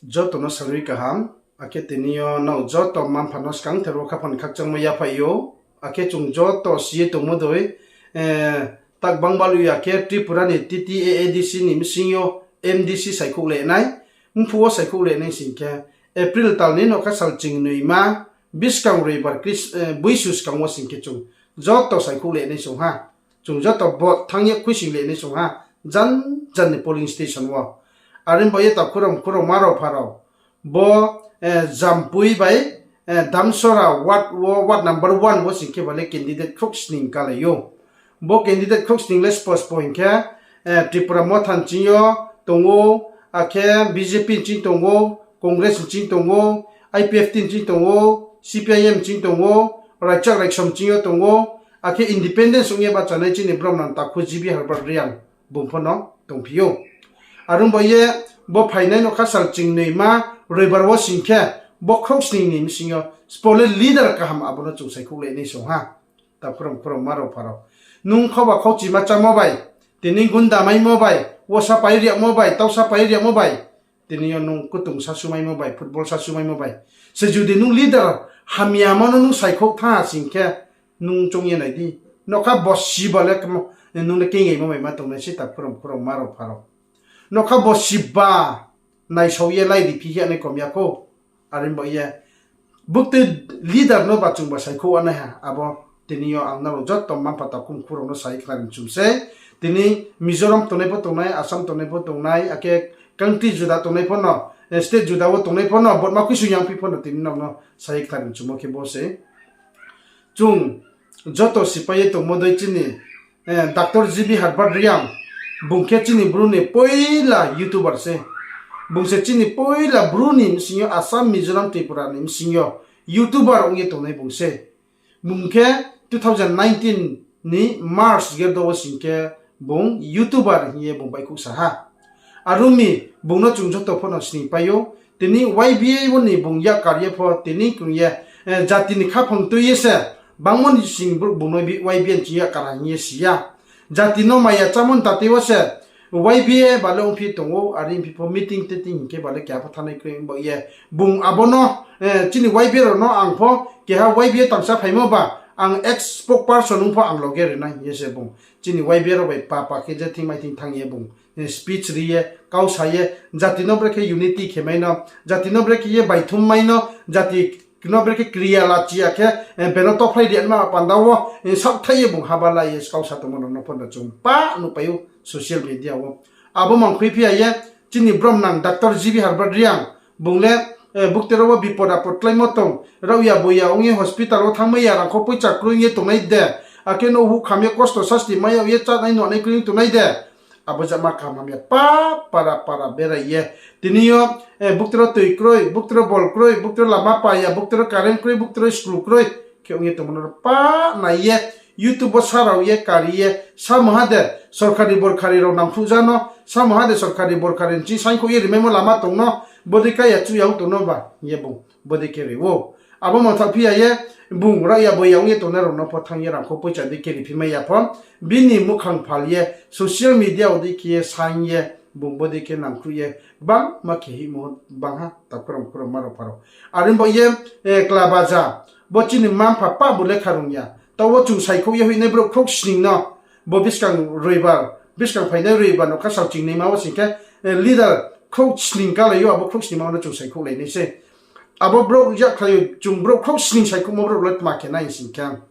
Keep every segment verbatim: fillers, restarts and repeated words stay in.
Joto no salwi kaham, akhe tini yo nrao joto mma-mpha no skangther wo khaphang khakchangmo yaphaih ou, akhe chung joto si ye tongmo dei, eh, tak bang balu ya khe Tripura ni T T A A D C ni bsing yo M D C saikhouh le nai, mphuh wo saikhouh le nai sing khe, April tal ni nougkha sal chingnoima, buskang roibar Chris-, eh, buisu skang wo sing khe chung joto saikhouh le nai song ha. Chung joto vote thanng ye khuisoing le nai song ha, jan jan ni polling station wo. Are ba ye takhu rao mkhu rao ma rao pha rao, bo, eh, Jampui bai, eh, Damsora ward wo, ward number one wo sing khe ba le candidate khrouh sning kalai ou. Bo candidate khrouh sning le spo spo hing khe, eh, Tipra Motha ni ching yo tong ou, akhe B J P ni ching tong ou, Congress ni ching tong ou, I P F T ni ching tong ou, C P I M ni ching tong ou, Raichak Raiksom ni ching yo tong ou, akhe independence ong ye bahchanai chini bromnang takhu G B Herbert Reang bung pho no tongphi ou. Are ong ba ye bo phainai nougkha sal chingnoima roibar wo sing khe, bo khrouh sning ni bsing yo spo le leader kaham abo no chung saikhouh le nai song ha. Takhu rao mkhu rao ma rao pha rao, nung khauba khauchima chámo bai, tini gunda maimo bai, wosa pai riagmo bai, tausa pai riagmo bai, tini yo nung kutung sasumaimo bai, football sasumaimo bai, se judi nung leader hamyamo no nung saikhouh thanng ha sing khe, nung choung ye nai di, nougkha bo siba le kmo, nung le keingaimo bai ma tongnai se takhu rao mkhu rao ma rao pha rao. Nougkha bo siba naisao ye lai ri phi hing ye nai kom ya khou. Are ba ye buktui leader no ba chung ba saikhouh nai ha, abo tini yo ang nrao joto mma-mpha takhu mkhu rao no sai khnari mchum sei. Tini Mizoram tongnai pho tongnai, Assam tongnai pho tongnai, akhe country juda tongnai pho no, eh, state juda wo tongnai pho no, botma khuisoing yang phi pho no tini nrao no sai khnari mchumo khe bo se. Chung joto sipai ye tongmo dei chini, eh, Doctor G B Herbert Reang, bung khe chini Bru ni poila YouTuber se. Bung se chini poila Bru ni bsing yo Assam, Mizoram, Tripura ni bsing yo YouTuber ong ye tongnai bung se. Bung khe two thousand nineteen ni March gerdo wo sing khe bung YouTuber hing ye bung baihkhouh sa ha. Are ong mi bung no chung joto pho no sning pai ou. Tini Y B A wo ni bung yak kar ye pho tini krung ye, eh, jati ni khaphang tui ye se, bangmo ni sing brouh bung no Y B A ni ching yak kar ha hing ye si ya. Jati no maya chámo ni tate wo se Y B A ba le ongphi tong ou, are ongphi pho meeting teting hing khe ba le keha pho thanai kroi ba ye. Bung abo no, eh, chini Y B A rao no ang pho keha Y B A tangsa phaimo ba, ang ex spokesperson ong pho ang loge ri nai hing ye se bung chini Y B A rao bai papa khe je thing mai thing thanng ye bung, eh, speech ri ye, kau sa ye, jati no brekhe unity khe mai no, jati no brekhe ye baithum mai no, jati no brekhe kriya lachi ya khe, eh, beno tophlai ri ma panda wo, eh, saohthaih ye bung haba la ye kau sa tongmo no pho no chung pa nuhpai ou social media wo. Abo mangkhui phi ya ye, chini bromnang Doctor G B Herbert Reang, bung le, eh, buktui rao wo bipod apod kláimo tong, rao ya bo ya ong ye hospital wo thanngmai ya, rangkho poicha kroi ye tongnai de, akhe nouh huh kham ye kosto sasti mai ya ye chánai nuhnai kroi tongnai de. Abo jama kaham hamya pa para para berai ye. Tini yo, eh, buktui rao tui kroi, buktui rao bol kroi, buktui rao lama pa ya, buktui rao current kroi, buktui rao school kroi. Khe ong ye tongmo no pa nai ye, YouTube wo sa rao ye, kari ye, samungha de sorkari borkari rao nangkhruh ja no, samungha de sorkari borkari ni ching saingkhouh ye rimaimo lama tong no, bodei kaiya chuh ya ong tong no ba hing ye bung bodei khe ri ou. Abo mangthaoh phi ya ye, bung rao ya bo ya ong ye tongnai rao no pho thanng ye rangkho poicha dei khe ri phi mai ya pho, bini muhkhang phal ye social media wo dei khe ye saing ye, bung bodei khe nangkhruh ye, gbangma khe hihmo bang ha, takhu rao mkhu rao ma rao pha rao. Are ba ye, eh, Kla Baja, bo chini mma mpha pah bo lekha rung ya. Taoh wo chung saikhouh ye hoihnai brouh khrouh sning no, bo buskang roibar, buskang phainai roibar nougkha sal chingnoima wo sing khe, eh, leader khrouh sning kalai ou, abo khrouh sningma no chung saikhouh lai nai sei. Abo brouh yakkhai yo chung brouh khrouh sning saikhouhmo brouh le tma khe nai sing khe,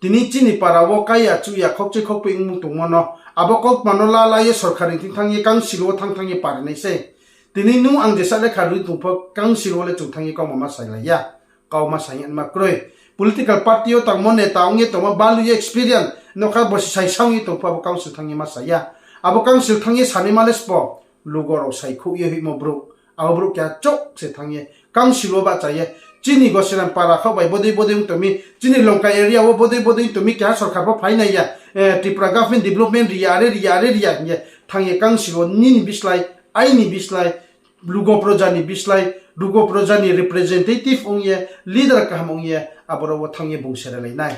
tini chini para wo kaiya chuh ya khaukchoi khaukpoi ongmung tongmo no, abo kautma no la la ye sorkar ni thing thanng ye council wo thanng thanng ye pari nai sei. Tini nung ang jesa lekha roi tong pho council wo le chung thanng ye kauma ma sailai ya. Kauma saing ma kroi. Political party yo tangmo neta ong ye tongmo balu ye experience, nougkha bosi saisa ong ye tong pho abo council thanng ye ma sa ya. Abo council thanng ye sanaima le sbo, lugo rao saikhouh ye hoihmo brouh. Abo brouh keha chouh se thanng ye council wo bahcha ye, chini Gosiram para khaoh bai bodei bodei ong tong mi, chini Longkai area wo bodei bodei ong tong mi, keha sorkar pho phai nai ya, eh, Tripura government development ri ya, are ri ya, are ri ya hing ye thanng ye council wo nini bislái, aini bislái, lugo proja ni bislái, lugo proja ni representative ong ye, leader kaham ong ye, aboro wo thanng ye bung serelai nai.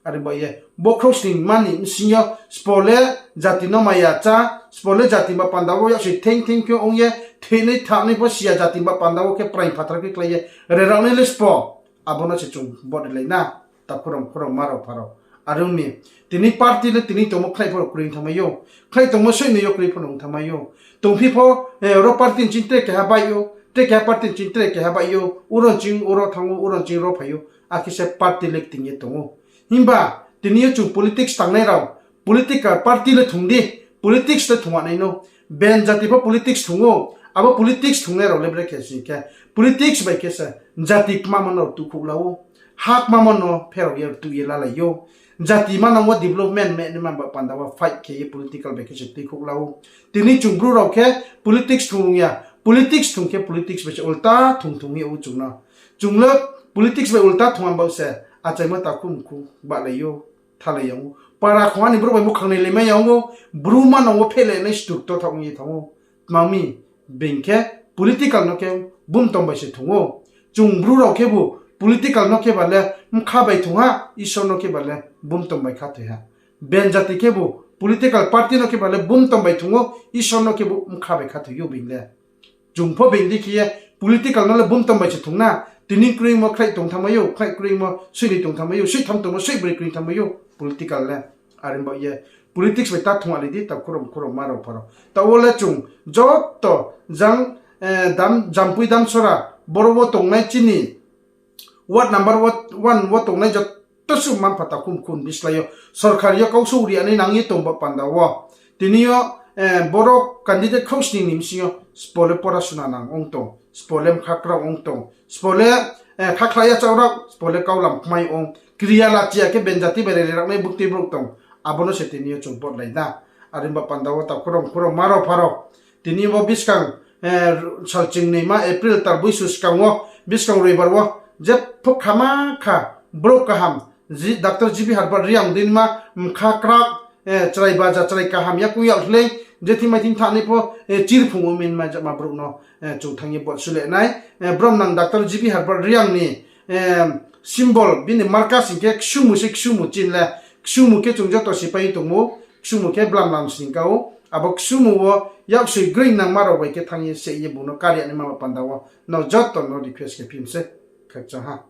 Are ba ye, bo khrouh sningma ni bsing yo, sbo le jati no maya chá, sbo le jati ba panda wo yaksi theng theng khe ong ye, Thoinai thanai pho siya jati ba panda wo khe praing phathar khe klái ye rerao nai le sbo. Abo no se chung vote rilai na. Takhu rao, mkhu rao, ma rao, pha rao. Are ong mi, tini party le tini tongmo khnai pho rao kroi thanngmai ou. Khnai tongmo soih noi yo kroi pho no thanngmai ou. Tongphi pho, ro party ni ching tre keha baih ou, tre keha party ni ching tre keha baih ou. Uro ni ching uro thanng ou, uro ni ching ro phai ou. Akhe se party le kting ye tong ou. Himba tini yo chung politics tangnai rao, political party le thung di, politics le thung nai no. Ben jati pho politics thung ou, abo politics thungnai rao le brekhe sing khe, politics bai khe se jati kmamo no tuhkhouh la ou, ha kmamo no pherao ye tuh ye lalai ou. Jati manang wo development manaima ba panda wo fight khe ye political bai khe se tuikhouh la ou. Tini chung Bru rao khe politics thung rung ya, politics thung khe politics bai se ulta thung thung ye ou chung no. Chung le politics bai ulta thung amba se achaimo takhu mkhu bahlai ou, thalai ya ou. Para khongha ni brouh bai muhkhang nailaimai ya ou, Bru manang wo phehle nai structure thaoh ong ye thanng ou. Tma mi, being khe political no khe bumtom bai se thung ou. Chung Bru rao khebu political no khe ba le bkha bai thung ha, Isor no khe ba le bumtom bai khathoi ha. Ben jati khebu political party no khe ba le bumtom bai thung ou, Isor no khebu bkha bai khathoi ou being le. Chung pho being di khe ye political no le bumtom bai se thung na. Tini kroimo khlai tong thanngmai ou, khlai kroimo soih noi tong thanngmai ou, soih tham tongmo soih broi kroi thanngmai ou political le. Are baoh ye politics bai ta thung alai di, takhu rao, mkhu rao, ma rao, pha rao. Taoh wo le chung joto jang, Jampui Damsora, boro wo tongnai chini ward number one wo tongnai joto suh mma-mpha takhu mkhu ni bislái yo sorkar yo kau souhri ya nai nang ye tong ba panda wo. Tini yo, boro candidate khrouhsning ni bsing yo sbo le porasuna nang ong tong, sbo le mkha kraoh ong tong, sbo le, khakhla yachaoh rao, sbo le kaulam kmai ong, kri ya lachi ya khe ben jati bai rere raonai buktui brouh tong, abo no se tini yo chung vote lai na. Are ba panda wo takhu rao, mkhu rao, ma rao, pha rao. Tini bo buskang, sal chingnoima April tal boisu skang wo, buskang roibar wo, jepho khama kha, brouh kaham, Doctor G B Herbert Reang dei ma mkha krak, chrai baja chrai kaham yakoung yag hlei, je thing mai thing thanai pho, chirphung wo minma jama brouh no, chung thanng ye vote sule nai. Bromnang Doctor G B Herbert Reang ni symbol, bini marka sing khe ksumu se, ksumu chin le, ksumu khe chung joto sipai tongmo, ksumu khe blam lam sing ka ou, abo ksumu wo yaksoi groi nangma rao bai khe thanng ye se ye bung no kar ya naima ba panda wo, nrao joto no request khe phim se, khakchang ha.